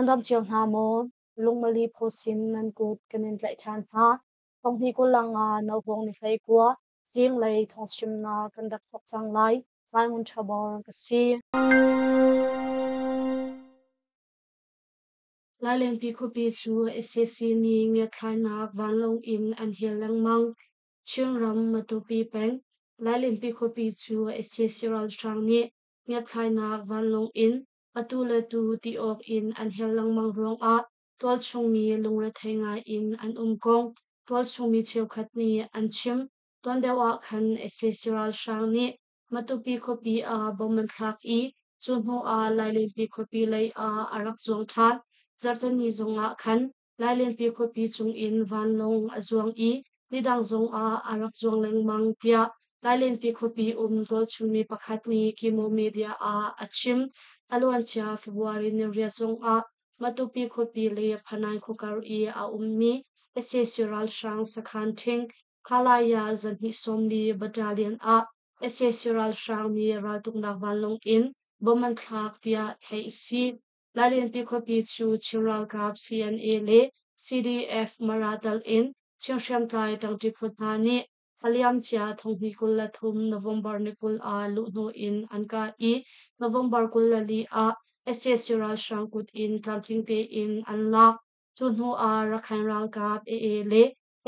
Nan dam cio hna maw? Lungmali phusin nan kut kan in tlaih ṭhan hna. Thonghni kul nga nohawng ni 19 zinglei thawngchimnak kan rak thawk cang lai. Ngai Ṭhabor ka si. Lailenpi khuapi cu sac nih ngiatthlainak vanlawng in an hel lengmang. Chinram Matupi peng Lailenpi khuapi cu sac ralhrang nih ngiatthlainak vanlawng in atu le tu ti awk in an hel lengmang ruangah tualchung mi lungrethei ngai in an um kong tualchung mi cheukhat nih an chim. Tuan deuh ah khan sac ralhrang nih Matupi khuapi ah bomb an thlak i cu hnu ah Lailenpi khuapi lei ah a rak zuang ṭhan. Zarhteni zong ah khan Lailenpi khuapi cungin vanlawng a zuang i nidang zong ah a rak zuang lengmang tiah Lailenpi khuapi um tualchungmi pakhat nih Kimo Media ah a chim. A luancia February 8 zong ah Matupi khuapi le Phanai khuakar i a ummi sac ralhrang sakhan ṭhing Khalaya zanhnih 40 Battalion ah sac ralhrang nih raltuknak vanlawng in bomb an thlak tiah theih a si. Lailenpi khuapi cu Chin ralkap CNA le CDF Mara tal in Chin hriamtlai ṭangṭi phu hna nih a liamcia 2023 November ni 20 ah luhhnawh in an kah i November 24 ah sac ralhrang kut in tlamtling tein an lak. Cu hnu ah Rakhine ralkap AA le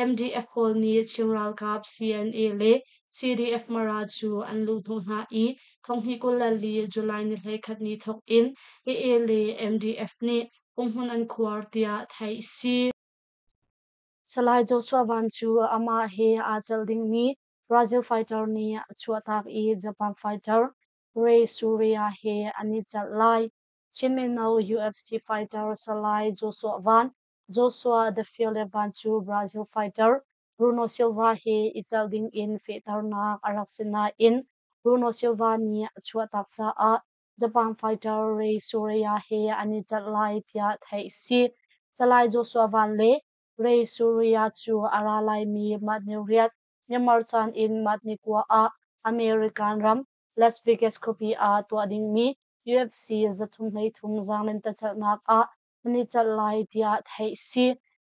MDF pawl nih Chin ralkap CNA le CDF Mara cu an luhhnawh hna i 2024 July ni 21 ni thawk in AA le MDF nih umhmun an khuar tiah theih a si. Salai Joshua Van cu amah he aa celh dingmi Brazil fighter nih a chuahtak i Japan fighter Rei Surya he an i celh lai. Chin mino UFC fighter Salai Joshua Van, Joshua The Fearless Van cu Brazil fighter Bruno Silva he i celh dingin fehternak a rak si nain Bruno Silva nih a chuahtak caah Japan fighter Rei Surya he an i celh lai tiah theih a si. Salai Joshua Van le Rei Surya cu a ra laimi March ni 8, Myanmar caan in March ni 9 ah American ram Las Vegas khuapi ah tuah dingmi UFC 333 zaanglentacelhnak ah an i celh lai tiah theih a si.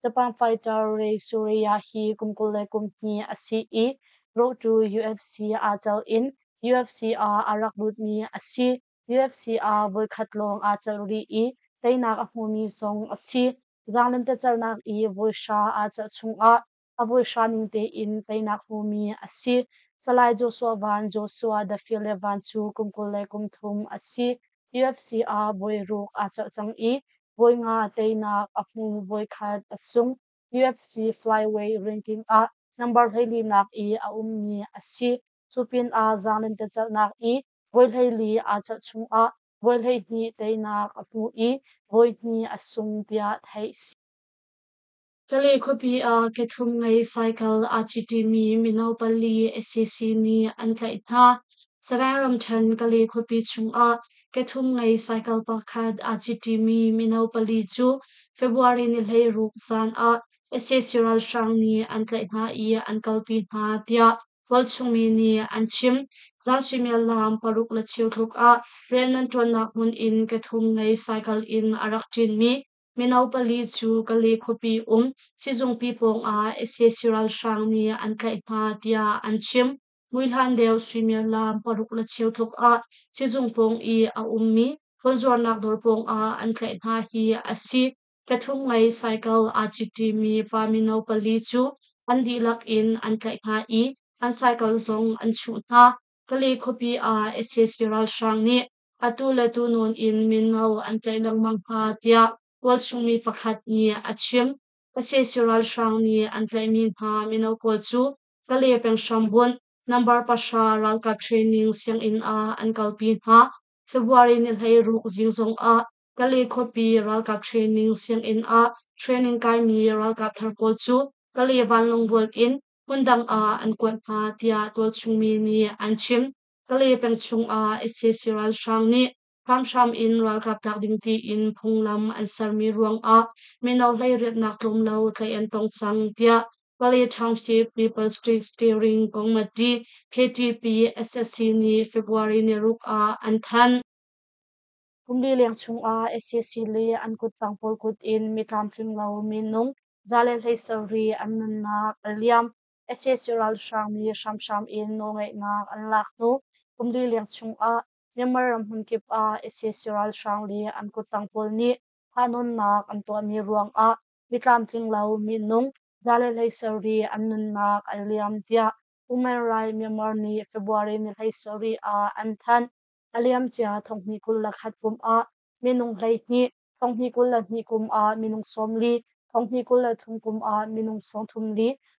Japan fighter Rei Surya hi kum 22 a si i Road to UFC aa celh in UFC ah a rak lutmi a si. UFC ah voikhat lawng aa celh rih i teinak a hmumi zong a si. Zaanglentacelhnak i voi hra aa celh chungah a voi hra ning tein teinak hmumi a si. Salai Joshua Van Joshua The Fearless Van cu kum 23 a si. UFC ah voi ruk aa celh cang i voi nga teinak a hmu voi khat a sung. UFC flyweight ranking ah number 14nak i a ummi a si. Cu pinah zaanglentacelhnak i voi 14 aa celh chungah voi 12 teinak a hmu i voi hnih a sung tiah theih a si. Kale khuapi ah kethum ngei cycle aa citimi mino pali sac nih an tlaih hna. Sagaing ramṭhen Kale khuapi chungah kethum ngei cycle pakhat aa citimi mino pali cu February ni 16 zan ah sac ralhrang nih an tlaih hna i an kalpi hna tiah tualchung mi nih an chim. Zan suimilam 6:15 tluk ah rian an ṭuannak hmun in kethum ngei cycle in a rak ṭinmi mino pali cu Kale khuapi um sizungpi pawngah sac ralhrang nih an tlaih hna tiah an chim. Muihlan deuh suimilam 6:15 tluk ah sizung pawng i a ummi phone zuarnak dawr pawngah an tlaih hna hi a si. Kethum ngei cycle aa citimi pa mino pali cu an dihlak in an tlaih hna i an cycle zong an chuh hna. Kale khuapi ah sac ralhrang nih atu le tu nawn in mino an tlaih lengmang hna tiah tualchungmi pakhat nih a chim. Sac ralhrang nih an tlaihmi hna mino pawl cu Kale peng hrambunh number 0 ralkap training sianginn ah an kalpi hna. February ni 16 zing zong ah Kale khuapi ralkap training sianginn ah training kaimi ralkap thar pawl cu Kale vanlawng in hmundang ah an kuat hna tiah tualchungmi nih an chim. Kale peng chungah sac ralhrang nih hramhram in ralkap tlak ding tiin phunglam an sermi ruangah mino 18nak tlawm lo tlaih an tong cang tiah Kale Township People's Steering Committee KTP SSC nih February ni 6 ah an thanh. Kum li leng chungah sac le an kuttang pawl kut in mi tlamtling lo minung 117 an nunnak a liam. Sac ralhrang nih hramhram in nawlngeihnak an lak hnu kum li leng chungah Myanmar ram hmunkip ah sac ralhrang le an kuttang pawl nih thahnawnnak an tuahmi ruangah mi tlamtling lo minung 117 an nunnak a liam tiah Human Rights Myanmar nih February ni 17 ah an thanh. A liamcia 2021 kum ah minung 12, 2022 kum ah minung 40, 2023 kum ah minung 34,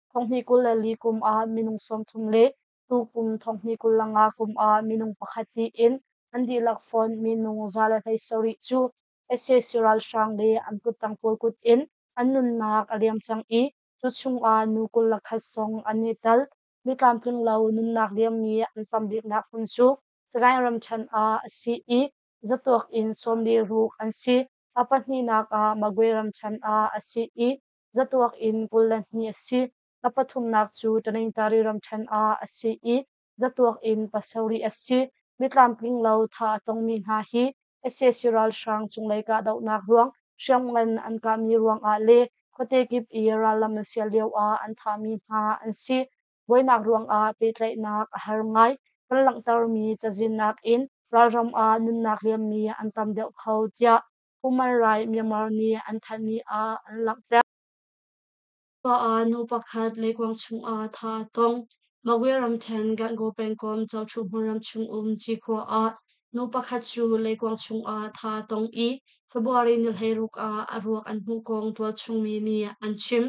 2024 kum ah minung 30 le tukum 2025 kum ah minung pakhat tiin an dihlak fonh minung 117 cu sac ralhrang le an kuttang pawl kut in an nunnak a liam cang i cu chungah nu 21 zong an i tel. Mi tlamtling lo nunnak liammi an tam biknak hmun cu Sagaing ramṭhen ah a si i zatuak in 46 an si. A pahnihnak ah Magwe ramṭhen ah a si i zatuak in 22 a si. A pathumnak cu Taningtari ramṭhen ah a si i zatuak in 7 a si. Mi tlamtling lo thah a tongmi hna hi sac ralhrang cunglei kahdohnak ruang hriamngan an kahmi ruangah le khuate kip i rallam an sial lioah an thahmi hna an si. Buainak ruangah pehtlaihnak a har ngai. Kan langhtermi cazin nakin ralram ah nunnak liammi an tam deuh kho tiah Human Rights Myanmar nih an thanhmi ah an langhter. Khua ah nu pakhat leikuang chungah thah a tong. Magwe ramṭhen Gangaw pengkomh Coṭhu hmunram chungum Cikhua ah nu pakhat cu leikuang chungah thah a tong i February ni 16 ah a ruak an hmuh kong tualchung mi nih an chim.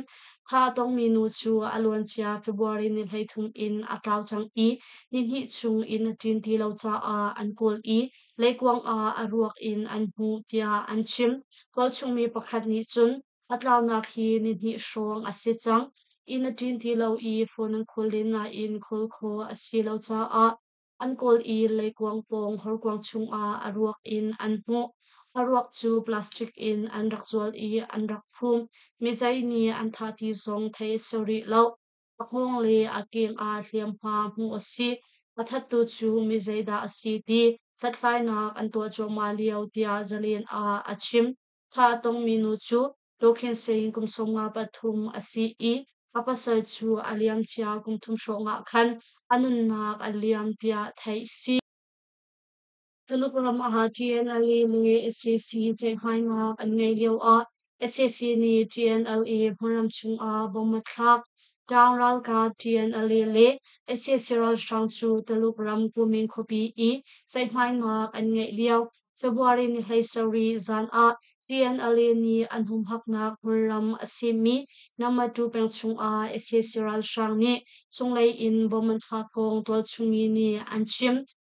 Thah a tongmi nu cu a luancia February ni 33 in a tlau cang i nihnih chung inn a ṭin ti lo caah an kawl i leikuang ah a ruak in an hmuh tiah an chim. Tualchung mi pakhat nih cun a tlaunak hi nihnih hrawng a si cang. Inn a ṭin ti lo i phone an khawl len nain khawl khawh a si lo caah an kawl i leikuang pawng horkuang chungah a ruak in an hmuh. A ruak cu plastic in an rak zual i an rak phum. Mizei nih an thah ti zong theih a si rih lo. A hngawng le a keng ah hliamhma hmuh a si. A thattu cu mi zeidah a si ti hlathlainak an tuah cuahmah lio tiah Zalen ah a chim. Thah a tongmi nu cu Daw Khin Sein kum 53 a si i a pasal cu a liamcia kum thum hrawng ah khan a nunnak a liam tiah theih si. Tuluk ram ah TNLA le sac ceihmainak an ngeih lio ah sac nih TNLA hmunram chungah bomb a thlak. Ṭaang ralkap TNLA le sac ralhrang cu Tuluk ram Kunming khuapi i ceihmainak an ngeih lio February ni 17 zan ah TNLA nih an humhaknak hmunram a simi Namatu peng chungah sac ralhrang nih cunglei in bomb an thlak kong tualchungmi nih an chim.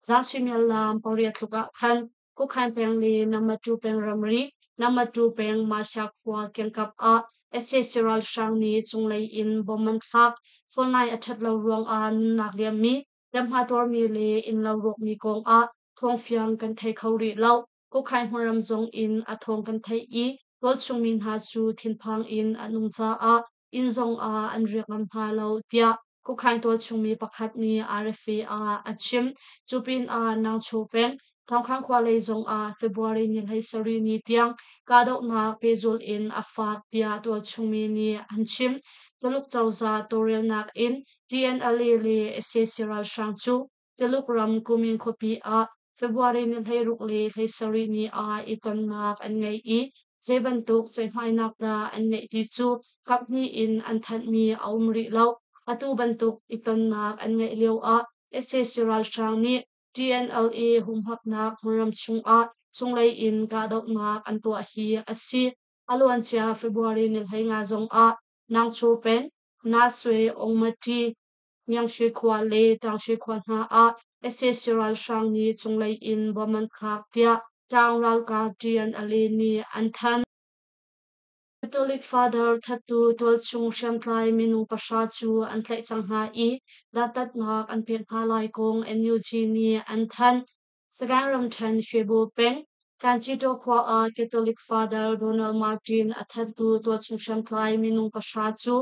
Zan suimilam 8 tluk ah khan Kukhan peng le Namatu peng ramri Namatu peng Masha khua kiangkap ah sac ralhrang nih cunglei in bomb an thlak. Phone line a ṭhat lo ruangah nunnak liammi, hliamhma tuarmi le innlo rawkmi kong ah thawngfiang kan thei kho rih lo. Kukhain hmunram zong in a thawng kan theih i tualchungmi hna cu thinphang in an um caah inn zong ah an riak ngam hna lo tiah Kukhain tualchungmi pakhat nih RFA ah a chim. Cu pinah Nangcho peng Thawngkhang khua lei zong ah February ni 17 ni tiang kahdohnak pehzulh in a fak tiah tualchungmi nih an chim. Tuluk cozah tawlrelnak in TNLA le sac ralhrang cu Tuluk ram Kunming khuapi ah February ni 16 le 17 ni ah i tonnak an ngei i zei bantuk ceihmainak dah an ngeih ti cu kaphnih in an thanhmi a um rih lo. Atu bantuk i tonnak an ngeih lioah sac ralhrang nih TNLA humhaknak hmunram chungah cunglei in kahdohnak an tuah hi a si. A luancia February ni 15 zongah Nangcho peng, Naswe Ongmati, Ngiangshwe khua le Ṭangshwe khua hna ah sac ralhrang nih cunglei in bomb an thlak tiah Ṭaung ralkap TNLA nih an thanh. Catholic Father thattu tualchung hriamtlai minung 10 cu an tlaih cang hna i dantatnak an pek hna lai kong NUG nih an thanh. Sagaing ramṭhen Shwebo peng, Kanchitaw khua ah Catholic Father Ronald Martin a thattu tualchung hriamtlai minung 10 cu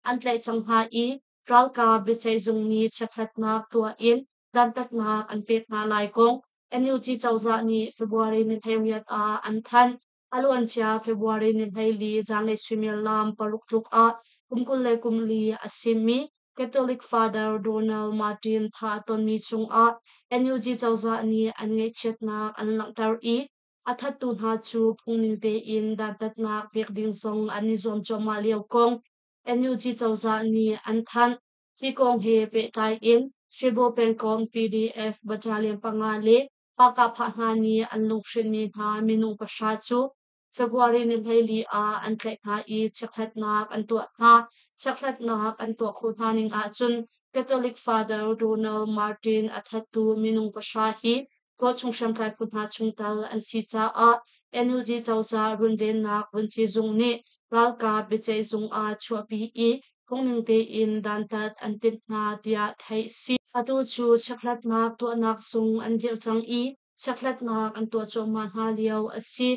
an tlaih cang hna i ralkap biaceihzung nih chekhlatnak tuah in dantatnak an pek hna lai kong NUG cozah nih February ni 18 ah an thanh. A luancia February ni 14 zanlei suimilam 6 tluk ah kum 24 a simi Catholic Father Donald Martin thah a tonmi cungah NUG cozah nih an ngaihchiatnak an langhter i a thattu hna cu phungning tein dantatnak pek ding zong an i zuam cuahmah lio kong NUG cozah nih an thanh. Hi kong he pehtlai in Shwebo pengkomh PDF Battalion 5 le Pahkahphah hna nih an lunghrinhmi hna minung 0 cu February ni 14 ah an tlaih hna i chekhlatnak an tuah hna. Chekhlatnak an tuah khawh hna ning ahcun Catholic Father Donald Martin a thattu minung 0 hi tualchung hriamtlai phu hna chungtel an si caah NUG cozah runvennak vunci zung nih ralkap biaceih zung ah chuahpi i phungning tein dantat an timh hna tiah theih si. Atu cu chekhlatnak tuahnak zung an dirh cang i chekhlatnak an tuah cuahmah hna lio a si.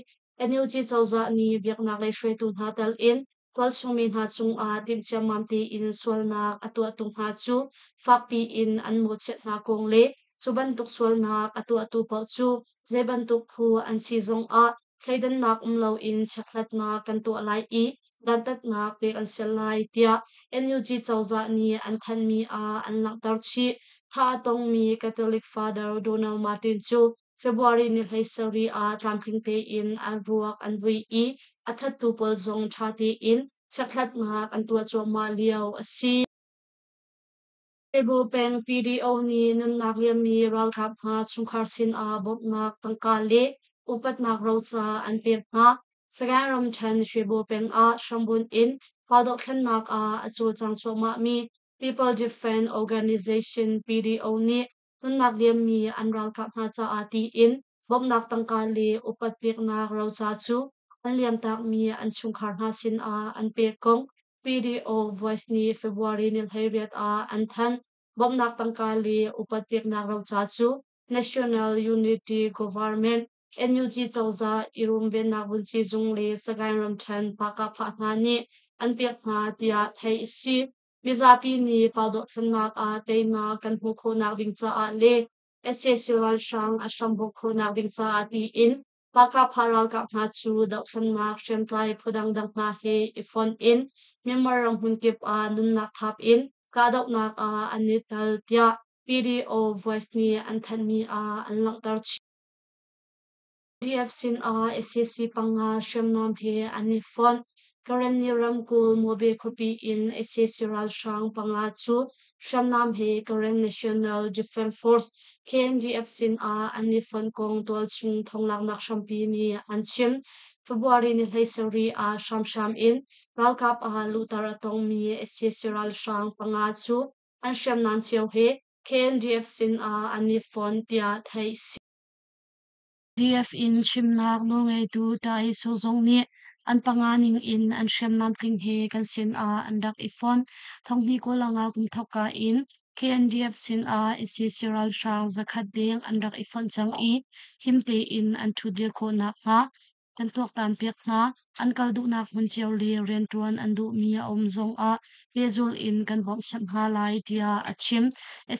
NUG cozah nih biaknak lei hruaitu hna tal in tualchungmi hna cungah timh ciammam tein sualnak a tuahtu hna cu fakpi in an mawhchiat hna kong le cu bantuk sualnak a tuahtu paoh cu zei bantuk phu an si zongah thleidannak um loin chekhlatnak kan tuah lai i dantatnak pek an si lai tiah NUG cozah nih an thanhmi ah an langhter chih. Thah a tongmi Catholic Father Donald Martin cu February ni 17 ah tlamtling tein an ruak an vui i a thattu pawl zong ṭha tein chekhlatnak an tuah cuahmah lio a si. Cebu peng PDO nih nunnak liammi ralkap hna chungkhar sinah bawmhnak tangka le upatnak roca an pek hna. Sagaing ramṭhen Shwebo peng ah hrambunh in kahdohthlennak ah a cawlcang cuahmahmi People Defense Organization PDO nih nunnak liammi an ralkap hna caah tiin bawmhnak tangka le upat peknak roca cu an liamtakmi an chungkhar hna sinah an pek kong PDO Voice nih February ni 18 ah an thanh. Bawmhnak tangka le upat peknak roca cu National Unity Government NUG cozah i runvennak vunci zung le Sagaing ramṭhen Pahkahphah hna nih an pek hna tiah theih a si. Mizapi nih pa dohthlennak ah teinak kan hmuh khawhnak ding caah le sac ralhrang a hrambawk khawhnak ding caah tiin Pahkahphah ralkap hna cu dohthlennak hriamtlai phu dangdang hna he i fonh in Myanmar ram hmunkip ah nunnak thap in kahdohnak ah an i tel tiah PDO Voice nih an thanhmi ah an langhter chih. PDF sinah sac 5 hriamnam he an i fonh. Karenni ramkulh Mobe khuapi in sac ralhrang 5 cu hriamnam he Karen National Defense Force KNDF sinah an i fonh kong tualchung thonglaknak hrampi nih an chim. February ni 17 ah hramhram in ralkap ah luhter a tongmi sac ralhrang 5 cu an hriamnam cio he KNDF sinah an i fonh tiah theih si. DF in chimnak nawlngeitu Tae-soo zong nih an 5 ning in an hriamnam tling he kan sinah an rak i fonh. Thonghnih kawlanga kum thawkka in KNDF sinah sac ralhrang 100 deng an rak i fonh cang i him tein an ṭhutdir khawh nakhnga kan tuaktan piak hna. An kal duhnak hmun cio le rianṭuan an duhmi a um zongah pehzulh in kan bawmhchanh hna lai tiah a chim.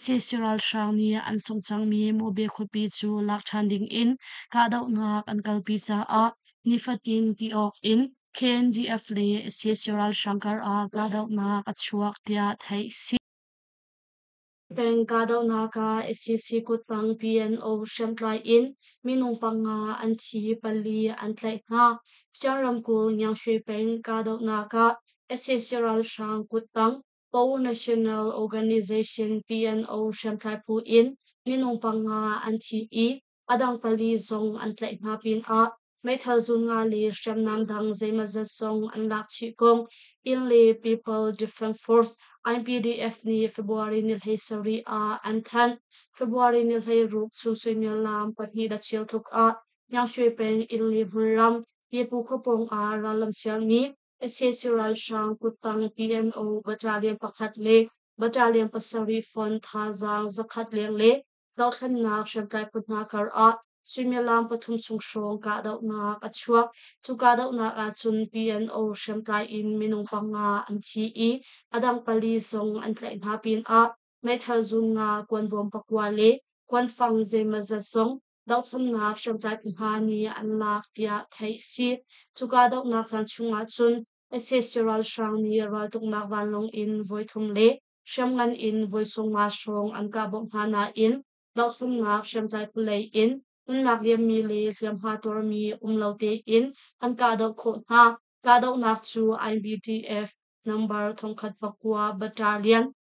Sac ralhrang nih an sungh cangmi Mobe khuapi cu lak ṭhan dingin kahdohnak an kalpi caah nifatin ti awk in KNDF le sac ralhrang karah kahdohnak a chuak tiah theih a si. Peng kahdohnak ah sac kuttang PNO hriamtlai in minung 5 an thi, 4 an tlaih hna. Siang ramkulh Ngiangshwe peng kahdohnak ah sac ralhrang kuttang Po National Organization PNO hriamtlai phu in minung 5 an thi i a dang 4 zong an tlaih hna pinah meithal zun nga le hriamnam dang zeimawzat zong an lak chih kong Inle People Defense Force IPDF nih February ni 17 ah an thanh. February ni 16 chun suimilam 2:15 tluk ah Ngiangshwe peng Inle hmunram Yepu khuapawng ah rallam sialmi sac ralhrang kuttang PNO Battalion 1 le Battalion 7 fonh thazaang 100 leng le dohthlennak hriamtlai phu hna kar ah suimilam 3 chung hrawng kahdohnak a chuak. Cu kahdohnak ahcun PNO hriamtlai in minung 5 an thi i a dang 4 zong an tlaih hna pinah meithal zun nga, kuanbawm 9 le kuanfang zeimawzat zong dohthlennak hriamtlai phu hna nih an lak tiah theih a si. Cu kahdohnak caan chung ahcun sac ralhrang nih raltuknak vanlawng in voithum le hriamngan in voi 50 hrawng an kah bawmh hna nain dohthlennak hriamtlai phu lei in nunnak liammi le hliamhma tuarmi um lo tein an kahdoh khawh hna. Kahdohnak cu IBDF number 1009 Battalion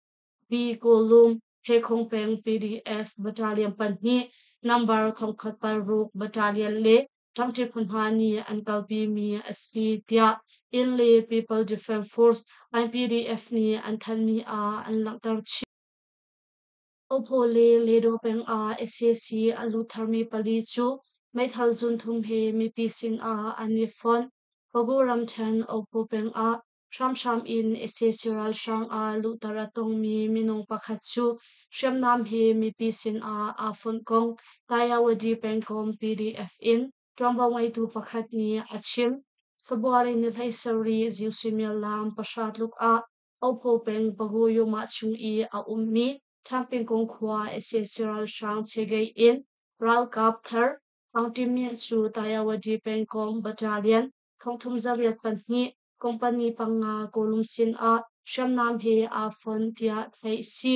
B Kawlum Hekhong peng PDF Battalion 2 number 1006 Battalion le ṭangṭi phu hna nih an kalpimi a si tiah Inle People Defence Force IPDF nih an thanhmi ah an langhter chih. Ophaw le Ledo peng ah sac a lut tharmi pali cu meithal zunthum he mipi sinah an i fonh. Pagu ramṭhen Ophaw peng ah hramhram in sac ralhrang ah luhter a tongmi minung pakhat cu hriamnam he mipi sinah aa fonh kong Tayawadi pengkomh PDF in ṭuanvo ngeitu pakhat nih a chim. February ni 17 zing suimilam 9 tluk ah Ophaw peng Pagu Yoma chung i a ummi Ṭhangpingkung khua sac ralhrang chegei in ralkap thar Aung Tin Myint cu Tayawadi pengkomh Battalion 32 company 5 Kawlum sinah hriamnam he aa fonh tiah theih a si.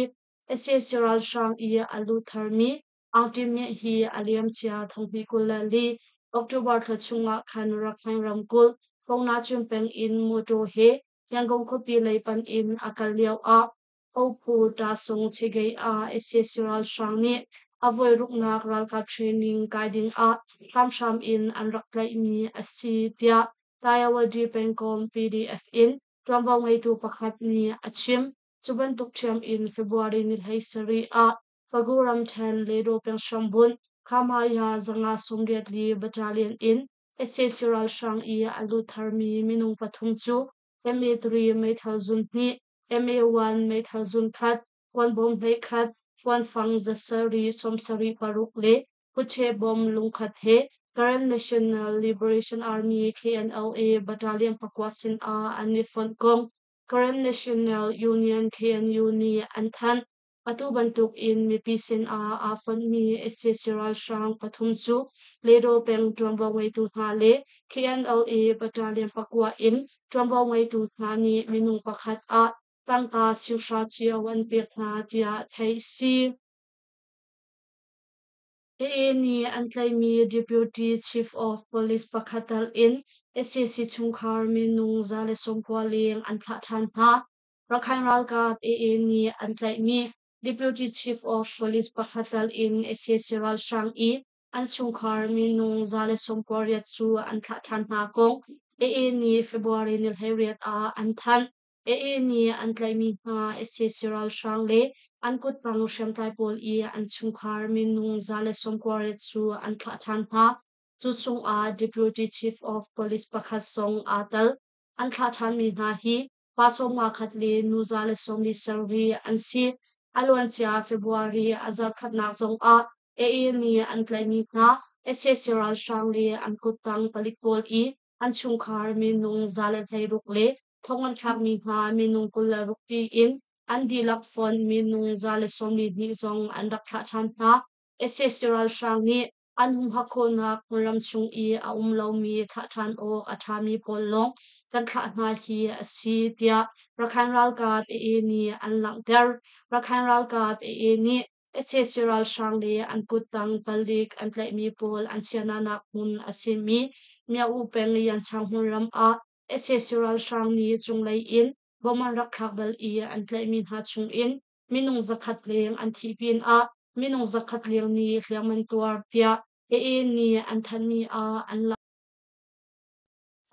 Sac ralhrang i a lut tharmi Aung Tin Myint hi a liamcia 2024 October thla chungah khan Rakhine ramkulh Pongnachun peng in motor he Yangon khuapi lei panh in a kal lioah Ophu Tasung Chigei ah sac ralhrang nih a voiruknak ralkap training kai dingah hramhram in an rak tlaihmi a si tiah Tayawadi pengkomh PDF in ṭuanvo ngeitu pakhat nih a chim. Cu bantuk ṭhiam in February ni 17 ah Pagu ramṭhen Ledo peng hrambunh Khamaya 584 Battalion in sac ralhrang i a lut tharmi minung pathum cu MA3 meithal zun hnih, MA1 meithal zun khat, kuanbawm 11, kuanfang 776 le khuache bom lungkhat he Karen National Liberation Army KNLA Battalion 9 sinah an i fonh kong Karen National Union KNU nih an thanh. Atu bantuk in mipi sinah aa fonhmi sac ralhrang pathum cu Ledo peng ṭuanvo ngeitu hna le KNLA Battalion 9 in ṭuanvo ngeitu hna nih minung pakhat ah tangka 90,000 cio an pek hna tiah theih a si. AA nih an tlaihmi Deputy Chief of Police pakhat tal in sac chungkhar minung 190 leng an thlah ṭhan hna. Rakhine ralkap AA nih an tlaihmi Deputy Chief of Police pakhat tal in sac ralhrang i an chungkhar minung 198 cu an thlah ṭhan hna kong AA nih February ni 18 ah an thanh. AA nih an tlaihmi hna sac ralhrang le an kuttang hriamtlai pawl i an chungkhar minung 198 cu an thlah ṭhan hna. Cu chungah Deputy Chief of Police pakhat zong aa tel. An thlah ṭhanmi hna hi pa 51 le nu 147 an si. A luancia February a zarhkhatnak zongah AA nih an tlaihmi hna sac ralhrang le an kuttang palik pawl i an chungkhar minung 116 le thong an thlakmi hna minung 26 tiin an dihlak fonh minung 142 zong an rak thlah ṭhan hna. Sac ralhrang nih an humhak khawhnak hmunram chung i a um lomi thlah ṭhan awk a ṭhami pawl lawng kan thlah hna hi a si tiah Rakhine ralkap AA nih an langhter. Rakhine ralkap AA nih sac ralhrang le an kuttang palik an tlaihmi pawl an chiahnak hmun a simi Mya-U peng Yanchang hmunram ah sac ralhrang nih cunglei in bom an rak thlak bal i an tlaihmi hna chungin minung 100 leng an thih pinah minung 100 leng nih hliam an tuar tiah AA nih an thanhmi ah an langhter.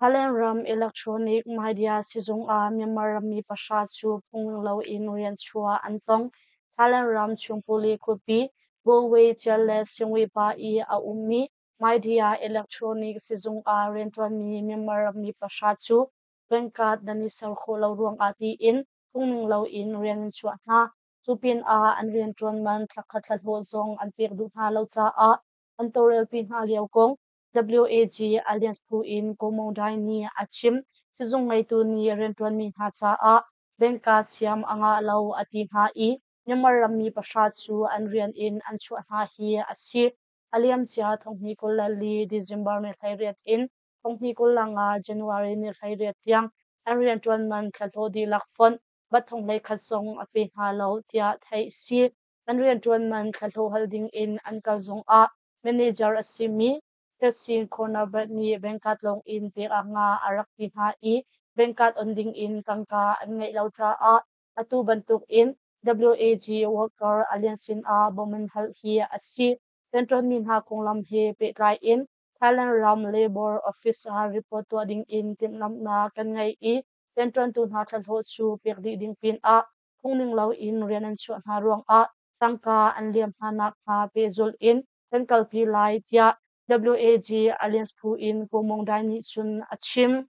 Thailand ram electronic media sizung ah Myanmar rammi 0 cu phung loin rian chuah an tong. Thailand ram Chungpuli khuapi Galway Ciale Singwipa i a ummi media electronic sizung ah rianṭuanmi Myanmar rammi 0 cu bank card nan i ser khawh lo ruangah tiin phungning loin rian an chuah hna. Cu pinah an rianṭuan man thlakhat thlahlawh zong an pek duh hna lo caah an tawlrelpi hna lio kong WAG Alliance phu in Ko Maung Dai nih a chim. Sizung ngeitu nih rianṭuanmi hna caah bank card siam a ngah lo a ti hna i Myanmar rammi 0 cu an rian in an chuah hna hi a si. A liamcia 2024 December ni 18 in 2025 January ni 18 tiang an rianṭuan man thlahlawh dihlak fonh bat 31 zong a pe hna lo tiah theih a si. An rianṭuan man thlahlawh hal ding in an kal zongah manager a simi Tessin Cornerback nih bank card lawng in pek ah nga a rak ti hna i bank card on ding in tangka an ngeih lo caah atu bantuk in WAG worker Alliance sinah bawmh an hal hi a si. Rianṭuanmi hna konglam he pehtlai in Thailand ram Labor Office ah report tuah ding in timhlamhnak kan ngei i rianṭuantu hna thlahlawh cu pek dih ding pinah phungning loin rian an chuah hna ruangah tangka an liam hna nakhnga pehzulh in kan kalpi lai tiah WAG Alliance phu in Ko Mong Dai nih cun a chim.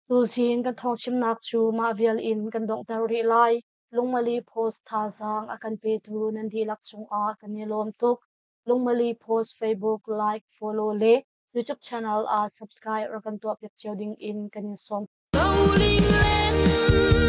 Tuzing kan thawngchimnak cu mah vial in kan donghter rih lai. Lungmali Post thazaang a kan petu nan dihlak cungah kan i lawm tuk. Lungmali Post Facebook like, follow le YouTube channel ah subscribe rak kan tuahpiak cio ding in kan in sawm. Rolling land.